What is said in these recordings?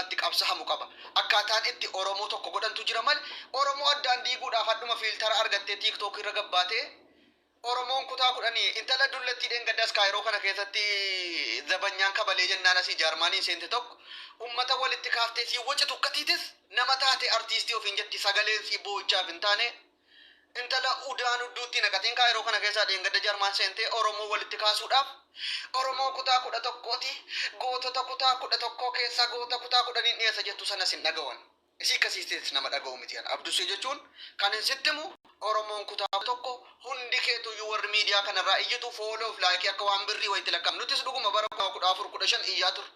Itti qabsahamu qaba. Akkaataan itti Oromoo tokko godhantu jira malee, Oromoo addaan diiguudhaaf hadhuma filter argattee TikTok irra gabbaatee Oromoon kutaa 10, intala dullattii dheengaddaas Kaayiroo kana keessatti zabanyaan kabalee jennaan asii Jaarmaaniin seente tokko ummata walitti kaaftee sii wacitu akkatiitis nama taate artiistii ofiin jetti. Sagaleen sii boo'ichaaf hin taane, intala udaan udduutti naqatiin Kaayiroo kana keessaa dheengadda Jaarmaan seentee Oromoo walitti kaasuudhaaf Oromoo kutaa 11ti, gootota kutaa 11 keessaa goota kutaa 10n dhiyeessa jettu sanas hin dhagawan. Isii akkasiistees nama dhaga'u miti. An Abdusee jechuun kan hin sittimu, Oromoon kutaa 1 hundi keetuyyuu warri miidiyaa kanarraa iyyitu follow fi like akka waan birrii wayitti lakkaa'amu. Nutis dhuguma bara 14, 15 iyyaa turre.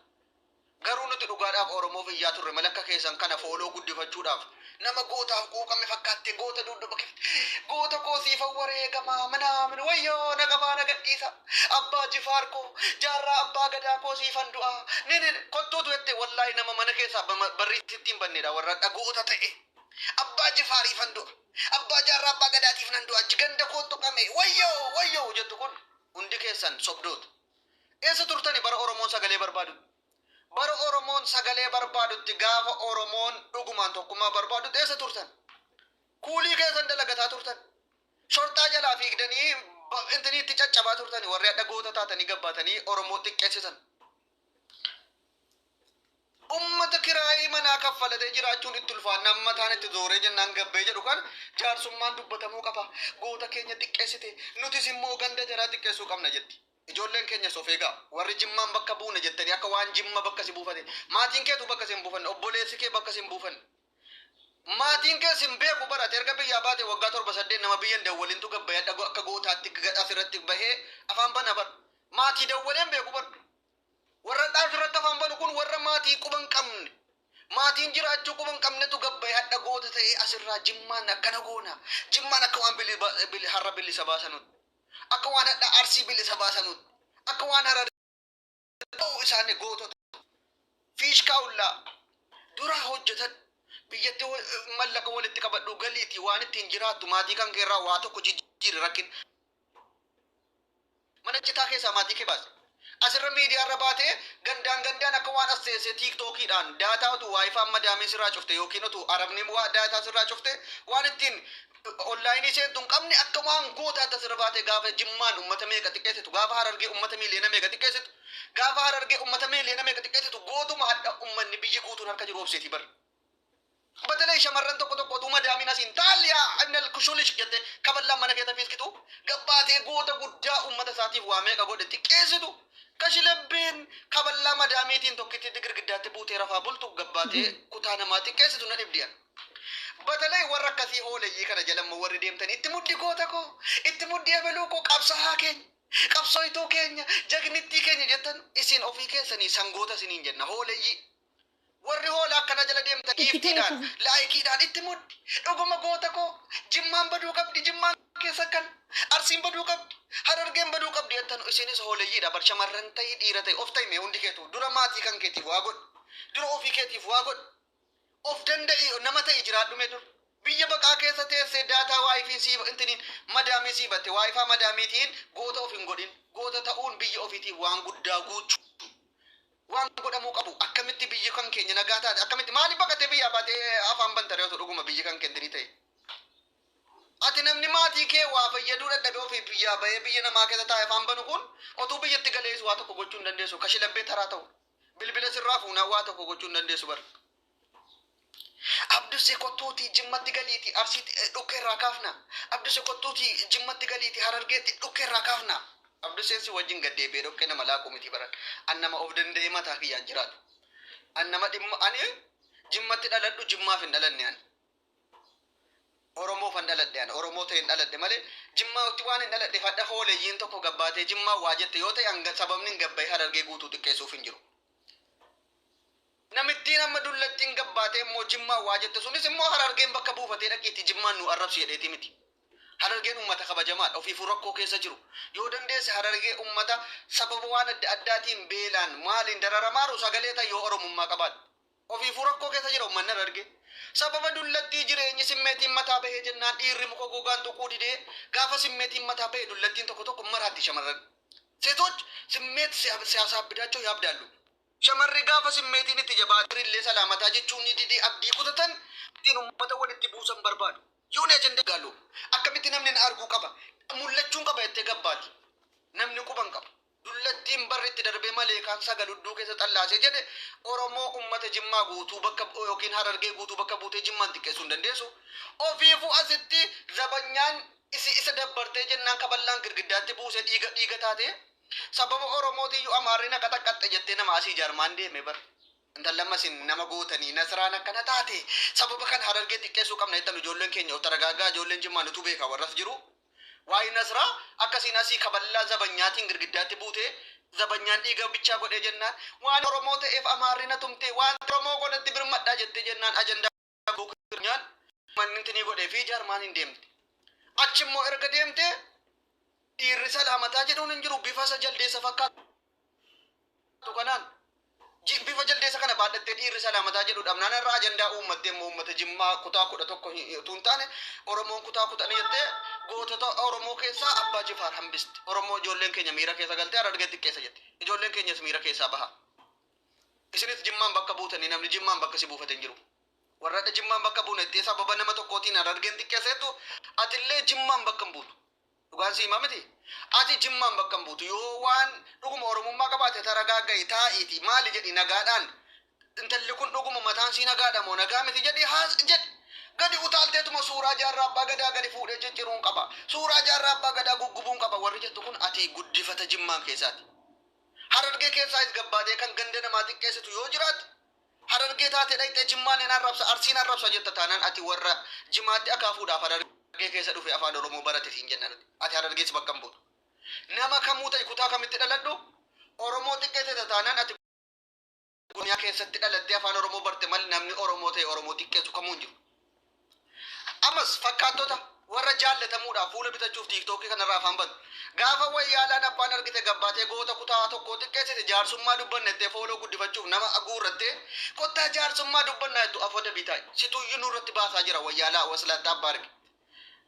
Garuu nuti dhugaadhaaf Oromoof iyyaa turre malee akka keessan kana follow guddifachuudhaaf nama gootaaf quuqame fakkaatte goota dudduba kifte, goota koo siifan wareegamaa minaamin, wayyoo na qabaa, na gadhiisa, Abbaa Jifaar koo, Jaarraa Abbaa Gadaa koo, siifan du'aa ni ni kottuutu jette. Wallaahi nama mana keessaa barrii sitti hin bannedha warra dhagoota ta'e. Abbaa Jifaariifan du'a, Abbaa Jaarraa Abbaa Gadaatiif nan du'a, ganda koo tuqame, wayyoo wayyoo jettu. Kun hundi keessan sobdoota. Eessa turtani bara Oromoon sagalee barbaadutti? Bara Oromoon sagalee barbaadutti, gaafa Oromoon dhugumaan tokkummaa barbaadutti eessa turtan? Kuulii keessan dalagataa turtan. Shorxaa jalaa fiigdanii intini itti caccabaa turtani. Warri hadha goota taatanii gabbaatanii Oromoo xiqqeessisan. Ummata kiraayii manaa kaffalatee jiraachuun itti ulfaannaan mataan itti zooree jennaan gabbee jedhu kan jaarsummaan dubbatamuu qaba. Goota keenya xiqqeessite, nutis immoo ganda jaraa xiqqeessuu qabna jetti. Ijoolleen keenyas of eegaa. Warri Jimmaan bakka buune jettanii akka waan Jimma bakka si buufate. Maatiin keetu bakka si hin buufanne. Obboleessi kee bakka si hin buufanne. Maatiin kee sin beeku barate erga biyyaa baate waggaa 7, 8 nama biyyan dawwalintu gabbayadha akka gootaatti asirratti bahee afaan bana bar. Maatii dawwaleen beeku bar. Warra asirratti afaan banu kun warra maatii quba hin qabne. Maatiin jiraachuu quba hin qabnetu gabbayee hadha goota ta'ee asirraa Jimmaan akkana goona. Jimmaan akka waan har'a bilisa baasanutti. Akka waan hadha Arsii bilisa baasanutti. Akka waan Harar ta'uu isaanii gootota. Fiishkaa ullaa. Dura hojjetan biyyatti mallaqa walitti qabadhu, galiiti waan ittiin jiraattu maatii kan keerraa waa tokko jijjiiri. Rakkin mana citaa keessaa maatii kee baase. Asirra miidiyaarra baatee gandaan gandaan akka waan as teessee TikTokiidhaan data utuu WiFi madaamiin sirraa cufte yookiin utuu arabni waa data sirraa cufte waan ittiin online seentu hin qabne, akka waan gootaatti asirra baatee gaafa Jimmaan ummata meeqa xiqqeessitu, gaafa Harargee ummata miiliyoona meeqa xiqqeessitu, gaafa Harargee ummata miiliyoona meeqa xiqqeessitu, gootuma hadha ummanni biyyi guutuun harka jiru obseetii bar. Batalee shamarran tokko tokko utuu madaamiin asiin taaliyaa innal kushulish jette kaballaan mana keessa fiiskitu gabbaatee goota guddaa ummata isaatiif waa meeqa godhe xiqqeessitu. Kashilabbeen kaballaa madaamiitiin tokkittiitti girgiddaatti buutee rafaa bultu gabbaatee kutaa namaa xiqqeessitu na dhibdiyan. Batalee warra akkasii hooleyyii kana jalammoo warri deemtan, itti muddi goota koo, itti muddi ebeluu koo, qabsaa'aa keenya, qabsooytuu keenya, jagnittii keenya jettan, isin ofii keessanii sangoota isiniin jenna, hooleyyii. Warri hoolaa akkana jala deemtan Itti giftiidhaan, keessa. Likeiidhaan itti muddi. Dhuguma goota koo, Jimmaan baduu qabdi, Jimmaan keessa kan Arsiin baduu qabdi, Harargeen baduu qabdi jettan, isinis hooleyyiidha. Bar shamarran ta'ii dhiira ta'e of ta'e mee hundi keetu dura maatii kan keetiif waa godhi. Dura ofii keetiif waa godhi. Of danda'i, nama ta'e jiraadhu mee dur. Biyya baqaa keessa teessee data WiFiin sii intiniin madaamii sii batte WiFi madaamiitiin goota of hin godhin. Goota ta'uun biyya ofiitiif waan guddaa guuchuu. Waan godhamuu qabu, akkamitti biyyi kan keenya nagaa taate, akkamitti maaliif baqatee biyyaa baatee afaan bantare otoo dhuguma biyyi kan keenya ta'e. Ati namni maatii kee waa fayyaduu dadhabee ofii biyyaa bahee biyya namaa keessa taa'e afaan banu kun otuu biyyatti galees waa tokko gochuu hin dandeessu. Kashilabbee taraa ta'u. Bilbila sirraa fuunaa waa tokko gochuu hin dandeessu bara. Abdusee kottuutii Jimmatti galiitii Arsiitti dhukkee irraa kaafna. Abdusee kottuutii Jimmatti galiitii Harargeetti dhukkee irraa kaafna. Abduseen si wajjin gad deebi'ee dhoqqee nama laaqu miti baran. An nama of danda'ee mataa kiyyaan jiraatu. An nama dhimma ani Jimmatti dhaladhu Jimmaaf hin dhalanne ani. Oromoofan dhaladhe, ani Oromoo ta'e hin dhaladhe malee Jimmaatti waan hin dhaladhe fadha hooleyyiin tokko gabbaatee Jimmaa waa jette yoo ta'e hanga sababni hin gabbaye Harargee guutuu xiqqeessuuf hin jiru. Namittiin amma dullattiin gabbaatee immoo Jimmaa waa jette sunis immoo Harargeen bakka buufatee dhaqiitti Jimmaan nu arrabsi jedheeti miti. Harargeen ummata kabajamaadha. Ofiifuu rakkoo keessa jiru. Yoo dandeesse Harargee ummata sababa waan adda addaatiin beelaan maaliin dararamaaru sagalee ta'e yoo Oromummaa qabaatte. Ofiifuu rakkoo keessa jira uummanni Harargee. Sababa dullattii jireenyi simmeetiin mataa bahee jennaan dhiirri muka gogaan tuquu didee gaafa simmeetiin mataa bahe dullattiin tokko tokko maraatti shamarran. ሴቶች ስሜት ሲያሳብዳቸው ያብዳሉ። Shamarri gaafa simmeetiin itti jabaatee illee salaamataa jechuun ni didee abdii kutatan ittiin uummata walitti buusan barbaadu. Yoon ajandaa galu akkamitti namni na arguu qaba, mul'achuun qaba jettee gabbaati. Namni quban qaba. Dullattiin barri itti darbee malee kaan sagal hudduu keessa xallaasee jedhe Oromoo uummata Jimmaa guutuu bakka yookiin Harargee guutuu bakka buutee Jimmaan xiqqeessuu hin dandeessu. Ofiifuu asitti zabanyaan isi isa dabbartee jennaan kaballaan girgiddaatti buusee dhiiga dhiiga taatee sababa Oromootiyyuu Amaarri na qaxaqqaxxe jettee nama asii Jarmaan deeme bar. Intallamma isin nama gootanii Nasraan akkana taate sababa kan Harargee xiqqeessuu qabna jettan ijoolleen keenya of taragaaggaa, ijoolleen Jimmaa nutu beeka warras jiru. Waa'ee Nasraa akkasiin asii kaballaa zabanyaatiin girgiddaatti buutee zabanyaan dhiiga bichaa godhee jennaan waan Oromoo ta'eef Amaarri na tumtee waan Oromoo godhatti birmadhaa jettee jennaan ajandaa buukirnyaan manni tinii godhee fi Jarmaan hin deemte. Achimmoo erga deemte dhiirri salaamataa jedhuun hin jiru, bifa isa jaldeessa fakkaatu kanaan. Bifa jaldeessa kana baadhattee dhiirri salaamataa jedhu dhabnaan irra ajandaa uummattee immoo uummata Jimmaa kutaa 11 utuu hin taane Oromoon kutaa 10 jettee gootota Oromoo keessaa Abbaa Jifaar hambiste. Oromoo ijoolleen keenya miira keessa galtee Harargee xiqqeessa jette. Ijoolleen keenyas miira keessaa baha. Isinis Jimmaan bakka buutanii namni Jimmaan bakka si buufate hin jiru. Warra Jimmaan bakka buune jettee sababa nama tokkootiin Harargeen xiqqeesseettu atillee Jimmaan bakka hin buutu. Dhugaan si himaa miti. Ati Jimmaan bakka hin buutu. Yoo waan dhuguma Oromummaa qabaate taragaagga'i taa'iiti maali jedhi nagaadhaan, intalli kun dhuguma mataan sii nagaadha moo nagaa miti jedhi haas jedhi. Gadi utaalteetuma suuraa Jaarraa Abbaa Gadaa gadi fuudhee cicciruun qaba. Suuraa Jaarraa Abbaa Gadaa guggubuun qaba warri jettu kun ati guddifata Jimmaan keessaati. Harargee keessaayis gabbaatee kan ganda namaa xiqqeessitu yoo jiraate, Harargee taatee dhaqxee Jimmaan hin arrabsa, Arsiin arrabsa jetta taanaan ati warra Jimaatti akaafuudhaaf Harargee keessa dhufe afaan Oromoo barate siin jenna nuti. Ati Harargees bakka hin buutu. Nama kamuu ta'i, kutaa kamitti dhaladhu, Oromoo xiqqeessita taanaan ati Oromiyaa keessatti dhalattee afaan Oromoo barte malee namni Oromoo ta'e Oromoo xiqqeessu kamuu hin jiru. Ammas fakkaattota warra jaallatamuudhaaf fuula bitachuuf TikTokii kanarraa afaan banu. Gaafa wayyaalaan abbaan argite gabbaatee goota kutaa tokkoo xiqqeessite, jaarsummaa dubbanna jettee follow guddifachuuf nama guurrattee kottaa jaarsummaa dubbannaa jettu afoda bitaa situyyuu nurratti baasaa jira wayyaalaa waslaattaa abbaa arge.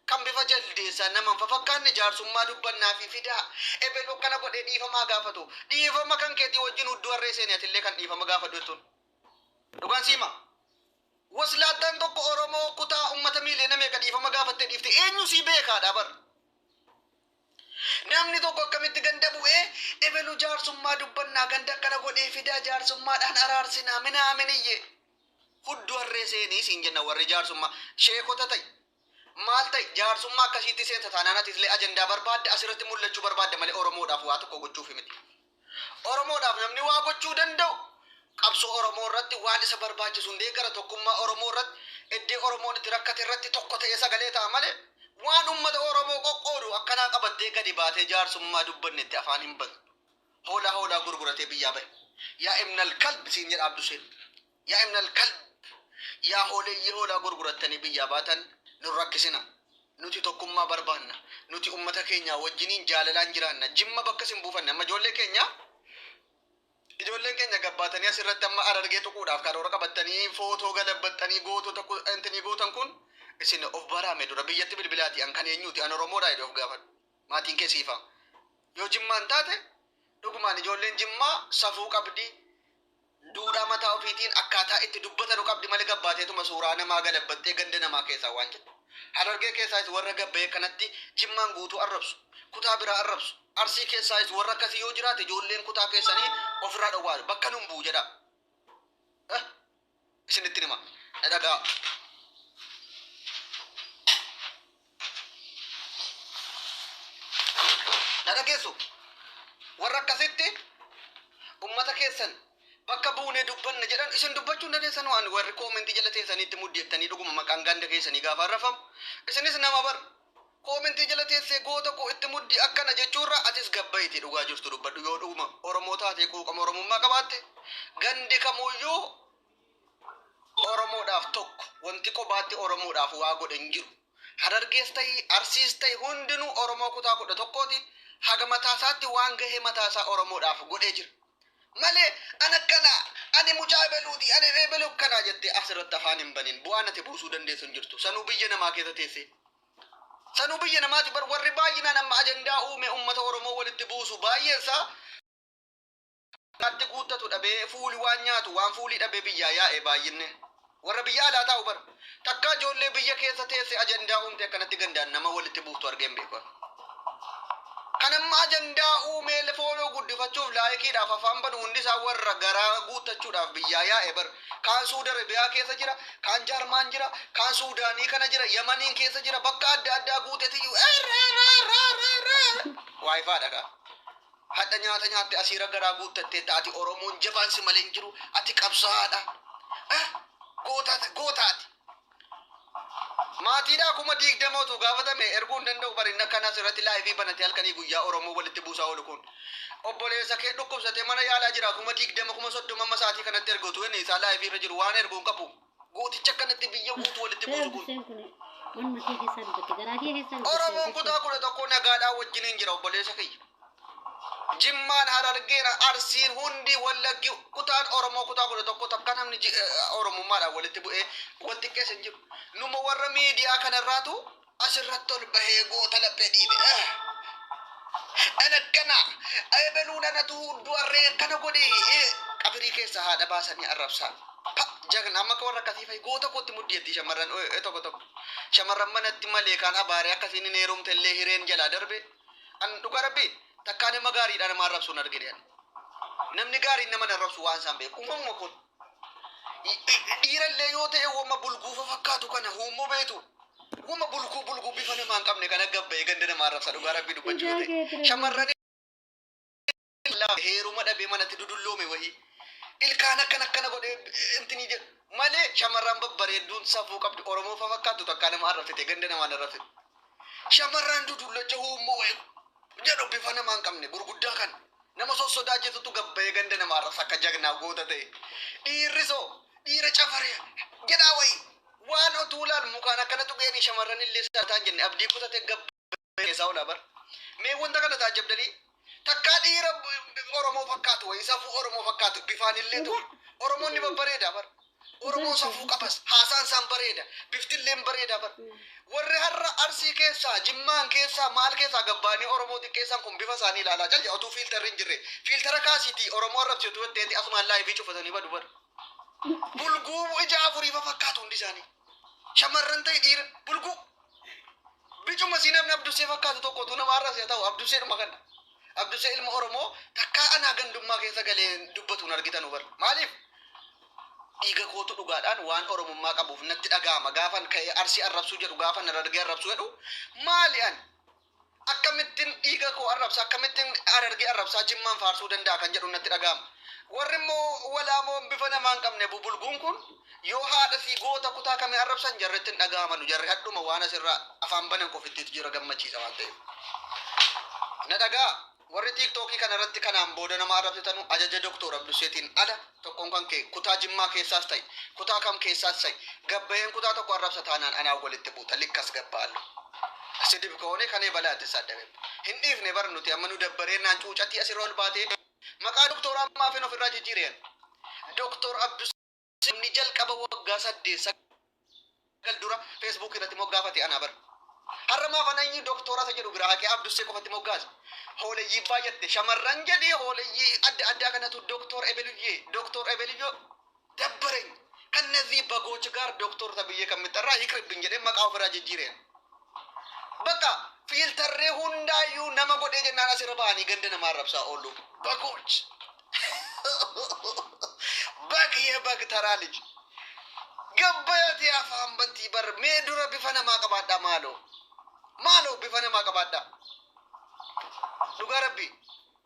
Kan bifa jaldeessaa nama hin fafakkaanne jaarsummaa dubbannaa fi fidaa ebelu akkana godhee dhiifamaa gaafatu. Dhiifama kan keetii wajjin hudduu harree seeni atillee kan dhiifama gaafadhu jettuun. Dhugaan siima. Waslaattaan tokko Oromoo kutaa ummata miiliyoona meeqa dhiifama gaafattee dhiifte eenyu sii beekaadha bar. Namni tokko akkamitti ganda bu'ee ebelu jaarsummaa dubbannaa ganda akkana godhee fidaa jaarsummaadhaan araarsinaa minaaminiyye. Hudduu harree seenii siin jenna warri jaarsummaa sheekota ta'i. Maal ta'i, jaarsummaa akkasiitti seensa taanaan ati illee ajandaa barbaadda, asirratti mul'achuu barbaadda malee Oromoodhaaf waa tokko gochuuf miti. Oromoodhaaf namni waa gochuu danda'u qabsoo Oromoo irratti waan isa barbaachisu hundee gara tokkummaa Oromoo irratti iddoo Oromoon itti rakkate irratti tokko ta'ee sagalee ta'a malee waan uummata Oromoo qoqqoodu akkanaa qabattee gadi baatee jaarsummaa dubbannetti afaan hin bantu. Hoolaa hoolaa gurguratee biyyaa bahe. Yaa ibnal kalb siin jedha Abduseen. Yaa ibnal kalb, yaa hooleyyii hoolaa gurgurattanii biyyaa baatan, nun rakkisina. Nuti tokkummaa barbaanna. Nuti uummata keenya wajjiniin jaalalaan jiraanna. Jimma bakka isin buufanne amma ijoollee keenya, ijoolleen keenya gabbaatanii asirratti amma Harargee tuquudhaaf karoora qabattanii footoo galabbattanii gootota intinii gootan kun isin of baraame dura biyyatti bilbilaati an kan eenyuuti, an Oromoodha jedhe of gaafadhu. Maatiin kee siifa. Yoo Jimmaan taate dhugumaan ijoolleen Jimmaa safuu qabdi. Duudhaa mataa ofiitiin akkaataa itti dubbatanu qabdi malee gabbaateetuma suuraa namaa galabbattee ganda namaa keessaa waan jedhu. Harargee keessaayis warra gabba'ee kanatti Jimmaan guutuu arrabsu. Kutaa biraa arrabsu. Arsii keessaayis warra akkasii yoo jiraate ijoolleen kutaa keessanii ofirraa dhowwaa bakka nun bu'u jedha. Isinitti hima. Na dhagaa. Na dhageessu. Warra akkasitti ummata keessan bakka buunee dubbanna jedhan isin dubbachuu hin dandeessan, waan warri koomentii jala teessanii itti muddeettanii dhuguma maqaan ganda keessanii gaafa arrafamu isinis nama bar koomentii jala teessee goota koo itti muddi akkana jechuurra atis gabbayti dhugaa jirtu dubbadhu. Yoo dhuguma Oromoo taatee quuqama Oromummaa qabaatte, gandi kamuyyuu Oromoodhaaf tokko, wanti qobaatti Oromoodhaaf waa godhe hin jiru. Harargees ta'i, Arsiis ta'i, hundinuu Oromoo kutaa 11ti, haga mataasaatti waan gahee mataasaa Oromoodhaaf godhee jira. Malee an akkana, ani mucaa ebeluuti, ani ebelu akkanaa jettee asirratti afaan hin banin, bu'aan ati buusuu dandeessu hin jirtu. Sanuu biyya namaa keessa teessee. Sanuu biyya namaati bar warri baay'inaan amma ajandaa uume uummata Oromoo walitti buusu baay'eensaa. Atti guuttatu dhabee, fuuli waan nyaatu waan fuulii dhabee biyyaa yaa'e baay'inne. Warra biyya alaa taa'u bara. Takka ijoollee biyya keessa teesse ajandaa uumte akkanatti gandaan nama walitti buuftu argeen beeku. Kan amma ajandaa uumee follow guddifachuuf, likeiidhaaf afaan banu hundi isaa warra garaa guuttachuudhaaf biyyaa yaa'e bara. Kaan Suudi Arabiyaa keessa jira, kaan Jaarmaan jira, kaan Suudaanii kana jira, Yamaniin keessa jira, bakka adda addaa guuteetiyyuu WiFi kaa. Hadha nyaata nyaatte, asiira garaa guuttattee taati. Oromoon jabaan si malee hin jiru, ati qabsaa'aadha. Gootaati gootaati. Maatiidhaa 20,000 gaafatame erguu hin danda'u barinna akkanas irratti live banatee halkanii guyyaa Oromoo walitti buusaa oolu kun. Obboleessa kee dhukkubsatee mana yaalaa jira, 20,000, 30,000 amma sa'aatii kanatti erguutu inni isaa live irra jiru waan erguu hin qabu. Gooticha akkanatti biyya guutuu walitti buusu kun. Dubbiseen kun manuma kee keessaa dubbatte, garaa kee keessaa dubbatte. Oromoon kutaa 11 nagaadhaan wajjiniin jira, obboleessa kiyya. Jimmaan, Harargeen, Arsiin hundi, Wallaggi, kutaan Oromoo kutaa 11 takka namni Oromummaadhaan walitti bu'ee wal xiqqeessa hin jiru. Numa warra miidiyaa kanarraatu asirratti ol bahee goota laphee dhiibe. An akkana ebeluun anatu du'arree akkana godhe, qabirii keessa haadha baasanii arrabsaa. Pa jagna amma akka warra akkasii fa'i goota kootti muddiyetti shamarran tokko tokko. Shamarran manatti malee kaan abaaree akkasiin hin heerumte illee hireen jalaa darbe. An dhuga rabbi takkaa nama gaariidha nama arrabsuun argine. Namni gaariin nama arrabsu waan isaan beeku. Uumamuma kun. Dhiirallee yoo ta'e wama bulguufa fakkaatu kana huummoo beetu. Wama bulguu bulguu bifa namaa hin qabne kana gabba'ee ganda nama arrabsa, dhugaa rabbi dubbachuu yoo ta'e. Shamarran heeruma dhabee manatti dudulloome wahii. Ilkaan akkana akkana godhee intinii jedhu malee shamarran babbareedduun safuu qabdi Oromoo fa fakkaattu takkaa nama arrabsite ganda namaan arrabsite. Shamarran dudullacha huummoo wayii jedhu bifa namaa hin qabne gurguddaa kana nama sossodaachisutu gabbayee ganda nama arrabsa akka jagnaa goota ta'e. Dhiirri soo dhiira cafaree jedhaa wayii waan otuu laal mukaan akkana tuqeeni shamarran illee saataan jenne abdii kutate gabbayee keessaa olaa bara. Mee wanta kana taajjabdanii, takkaa dhiira Oromoo fakkaatu wayii, safuu Oromoo fakkaatu, bifaan illee ta'u Oromoon ni babbareeda bara. Oromoon safuu qabas, haasaan isaan bareeda, bifti illee bareeda bara. Warri har'a Arsii keessaa, Jimmaan keessaa, maal keessaa gabbaanii Oromoo xiqqeessan kun bifa isaanii ilaalaa jalja otuu filterri hin jirre. Filtera kaasiitii Oromoo arrabsitu jetteeti asumaan live cufatanii badu bara. Bulguu ija afurii fa fakkaatu hundi isaanii. Shamarran ta'e dhiira bulguu. Bicuma sii namni Abdusee fakkaatu tokkotu nama arrabse ta'u Abdusee dhuma kana. Abdusee ilma Oromoo takkaa anaa gandummaa keessa galee dubbatuun argitanu bara. Maaliif? Dhiiga kootu dhugaadhaan waan Oromummaa qabuuf natti dhaga'ama. Gaafan ka'ee Arsii arrabsuu jedhu, gaafan Harargee arrabsuu jedhu, maali ani? Akkamittiin dhiiga koo arrabsa, akkamittiin Harargee arrabsaa Jimmaan faarsuu danda'a kan jedhu natti dhaga'ama. Warri immoo walaamoon bifa namaa hin qabne bubulguun kun yoo haadha fi goota kutaa kamii arrabsan jarritti hin dhaga'amanu. Jarri hadhuma waan asirraa afaan banan qofittiitu jira gammachiisa waan ta'eef. Na dhagaa, warri TikTokii kanarratti kanaan booda nama arrabsitanu ajaja Doktor Abduseetiin ala tokkoon kan kee kutaa Jimmaa keessaas ta'e, kutaa kam keessaas ta'e, gabbayeen kutaa tokko arrabsa taanaan anaa walitti buuta likkas gabbaallu. ስድብ ከሆነ ከኔ በላይ አትሳደብም። Hin dhiifne bar nuti amma nu dabbareenaan cuucatii asirra ol baatee maqaa doktora ammaafin ofirraa jijjiireen. Doktor Abdusee ni jalqaba waggaa 8 9 dura Facebook irratti moggaafate anaa bar. Har'a maaf anayyi doktora isa jedhu biraa haqee Abdusee qofatti moggaase? Hooleyyii baay'atte, shamarran jedhee hooleyyii adda addaa kanatu doktor Ebeluyyee, doktor Ebeluyyoo dabbareen ከነዚህ በጎች ጋር ዶክተር ተብዬ ከምጠራ ይቅርብኝ jedhee maqaa ofirraa jijjiireen. Bakka filterree hundaayyuu nama godhee jennaan asirra ba'anii ganda namaa arrabsaa oolu. በጎች፣ በግ የበግ ተራ ልጅ gabbayati afaan bantii bar. Mee dura bifa namaa qabaadhaa, maaloo maaloo, bifa namaa qabaadhaa, dhugaa rabbi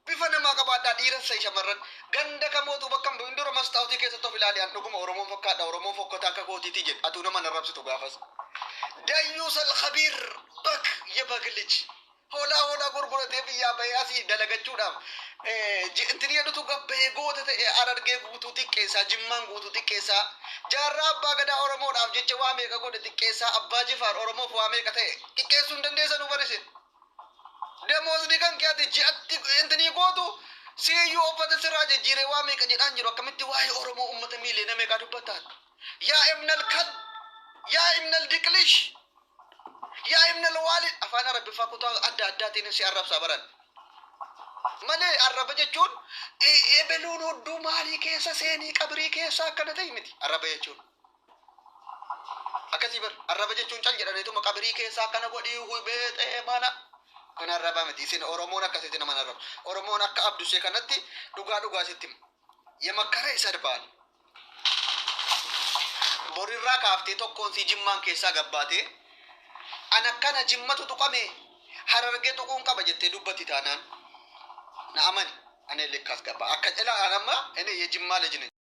bifa namaa qabaadhaa. Dhiiras ta'e shamarran ganda kamootu bakka hin dura mastaawutii keessatti of ilaali, an dhuguma Oromoon fakkaadha, Oromoon fokkota akka kootiitii jedhe atuu nama arrabsitu gaafas. Dayyuus alkhabiir በግ የበግ ልጅ hoolaa hoolaa gurguratee biyyaa bahee asii dalagachuudhaaf intin jedhutu gabbahee goota ta'e Harargee guutuu xiqqeessaa, Jimmaan guutuu xiqqeessaa, jaarraa abbaa gadaa Oromoodhaaf jecha waa meeqa godhe xiqqeessaa, abbaa Jifaar Oromoof waa meeqa ta'e xiqqeessuu hin dandeessanuu barisin. Damoosni kan keeti ji'atti intinii gootu siyyuu uffata sirraa jijjiiree waa meeqa jedhaan jiru, akkamitti waa'ee Oromoo uummata miiliyoona meeqaa dubbataan? Yaa ibnal kal, yaa ibnal diqlish, yaa ibnal waalid, afaan Arabiffaa kutaa adda addaatiin si arrabsaa baran. Malee arraba jechuun ebeluun hudduu maalii keessa seenii qabrii keessa akkana ta'e miti arraba jechuun. Akkasii bar arraba jechuun cal jedhaniituma qabrii keessa akkana godhii beexee mana. Kun arraba miti. Isin Oromoon akkasitti nama arraba. Oromoon akka Abdusee kanatti dhugaa dhugaa sitti hima. Yemakkara isa dbaal. Borirraa kaaftee tokkoon si Jimmaan keessaa gabbaatee an akkana Jimmatu tuqame Harargee tuquun qaba jettee dubbatti taanaan na amani. Ani lekkaas gabba. Akka jalaa an amma inni Jimmaa lejine.